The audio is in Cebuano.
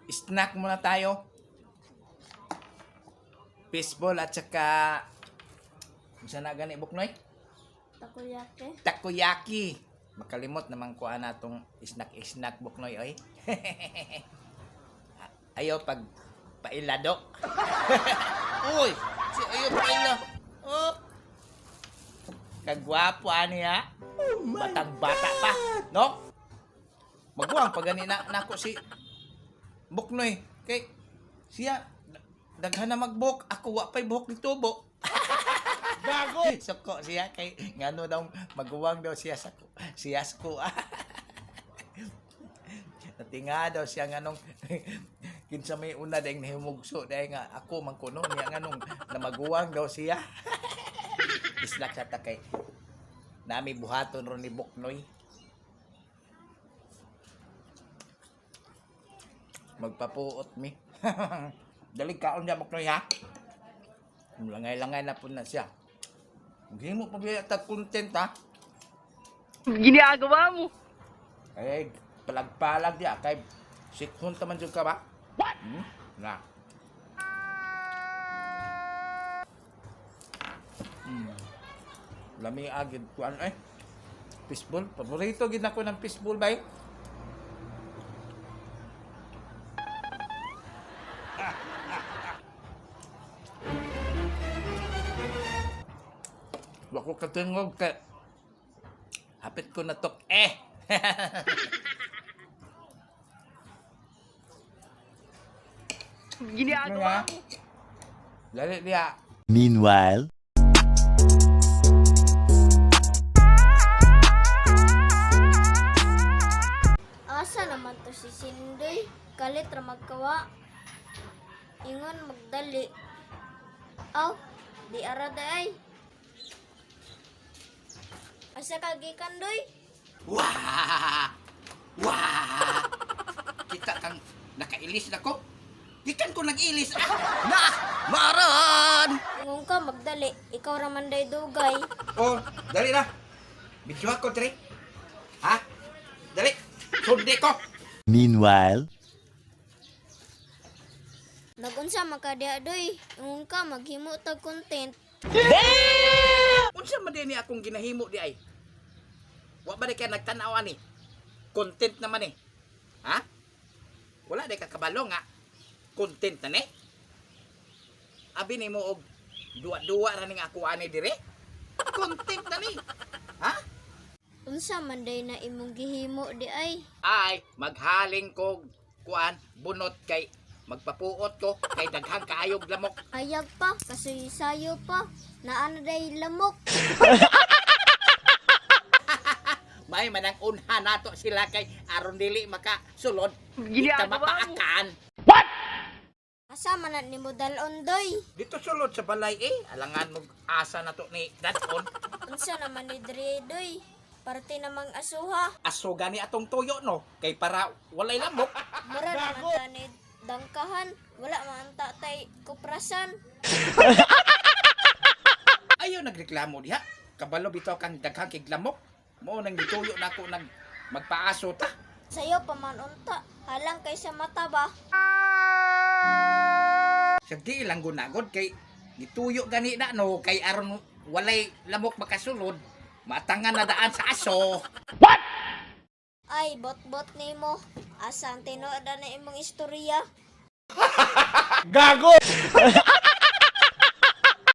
Snack muna tayo. Fishball at saka unsa na gani, Buknoy? Takoyaki. Takoyaki. Makalimot naman kuha na tong snack-snack, Buknoy, oy. Ayaw pag pailado. Uy, si ayaw paila. Oh. Kagwapo ani ha. Batang bata pa, no? Maguwang pag gani na nako si Buknoy kay siya daghan na magbuhok, ako wa pay buhok ni tubo. Gago. Suko siya kay ngano daw maguwang daw siya sa siya ko. Natinga daw siya nganong kinsa may una dayng nahimugso dahil nga ako man kuno niya nganong namaguwang daw siya. Islak sa takay. Nami buhaton ron ni Buknoy. Magpapuot mi. Dali kaon niya, Buknoy, ha. Langay-langay na po na siya. Hindi mo pa biya tag content, ha. Ginagawa mo. Eh, palag-palag diya. Kay sikhon taman jud ka ba? What? Na. Lami agid kuan eh. Fishball. Paborito gid nako ng fishball bay. Wa ko katingog kay hapit ko na tok eh. Ginagawa mo. Dali diya. Meanwhile, Asa naman to si Sindoy? Kalit ra magkawa. Ingon magdali. Aw, di ara ay. Asa ka gikan, Doy? Wah! Wah! Kita kang nakailis na ko. Gikan ko nag-ilis. Ah! Na! Maran! Ingon ka magdali, ikaw ra man day dugay. Oh, dali na. Video ako, Tre. Ha? Dali. Sundi ko. Meanwhile, Nagunsa man ka diha, Doy? Ingon ka maghimo tag content. Unsa man din ni akong ginahimo di ay? Wa ba di ka nagtan-aw ani? Content naman eh. Ha? Wala di ka kabalo nga. Content na ni. Abi nimo og duwa-duwa ra ning ako ani dire. Content na ni. Ha? Unsa man day na imong gihimo di ay? Ay, maghaling ko kuan bunot kay magpapuot ko kay daghang kaayog lamok. Ayag pa, kasuyo pa, naa na day lamok. May manang unha nato sila kay aron dili makasulod. Ginagawa Kita mo. mapaakan. Asa man na nimo dalon, Doy? Dito sulod sa balay eh. Alangan mo asa na to ni Dadon. Unsa naman ni diri, Doy? Parte namang asuha. Aso gani atong tuyo no kay para walay lamok. Mura naman ta ni dangkahan, wala man ta tay kuprasan. Ayo nagreklamo diha. Kabalo bitaw kang daghang kig lamok. Mao nang gituyo nako nag magpaaso ta. Sayo pa man unta, halang kay sa mata ba? Sa di lang gunagod kay gituyo gani na no kay aron walay lamok makasulod. Matangan na daan sa aso. Ay, bot-bot nimo. Asa ang tinuod na imong istorya? Gago!